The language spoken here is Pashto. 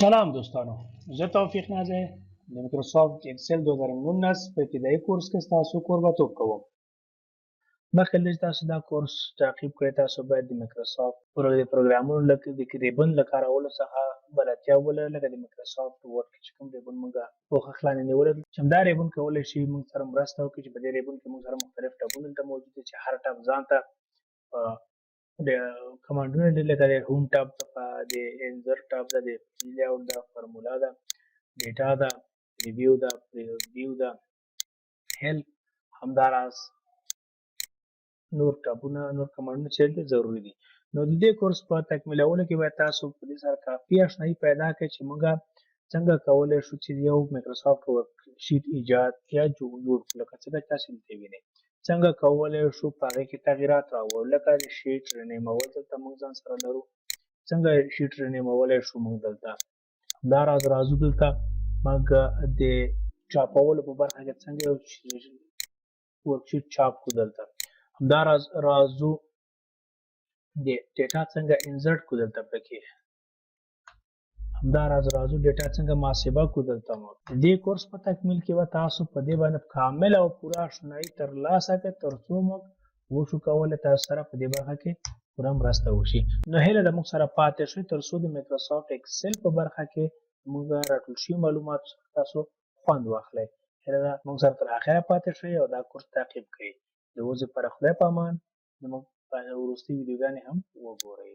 سلام دوستانو، زه توفیق نازی د مایکروسافټ اکسل 2019 په ابتدایي کورس کې ستاسو کوربتوب کوم. مخکې له دې چې تاسو دا کورس تعقیب کړئ، تاسو باید د مایکروسافټ پروګرامونو لکه د ribbon له کارولو څخه بلدتیا ولرئ، لکه د مایکروسافټ ورډ کې چې کوم ribbon موږ پوښښ لاندې نیولی، چې همدا ribbon کولی شي موږ سره مرسته وکړي، چې په دې ribbon کې موږ سره مختلف tab ونه دلته موجود دي، چې هر tab ځان ته د command ونه لري، لکه د home tab، د insert tab ده، د layout ده، formula ده، data ده، review ده، view ده، help، همداراز نور tab ونه، نور command ونه چې دلته ضروري دي. نو د دې کورس په تکمیلولو کې باید تاسو په دې سره کافي آشنایي پیدا کړئ چې موږ څنګه کولی شو چې یو مایکروسافټ worksheet ایجاد یا جوړ کړو، لکه څنګه تاسو دلته وینئ. څنګه کولی شو په هغې کې تغیرات راوړو، لکه د sheet rename ول دلته موږ ځان سره لرو، څنګه sheet rename ولی شو موږ دلته. همداراز راځو دلته موږ د چاپولو په برخه کې څنګه یو worksheet چاپ کړو دلته. همداراز راځو د data څنګه insert کړو دلته پکې. همداراز راځو data څنګه محاسبه کړو دلته. موږ د دې کورس په تکمیل کې به تاسو په دې باندې کامل او پوره آشنایي ترلاسه کړئ، تر څو موږ وشو کولی تاسو سره په دې برخه کې پوره مرسته وشي. نو هیله ده موږ سره پاتې شئ، تر څو د مایکروسافټ اکسل په برخه کې موږ راټول شوي معلوماتو څخه تاسو خوند واخلئ. هیله ده موږ سره تر اخره پاتې شئ او دا کورس تعقیب کړئ. د اوس لپاره خدای په امان. زموږ وروستۍ ویډیوګانې هم وګورئ.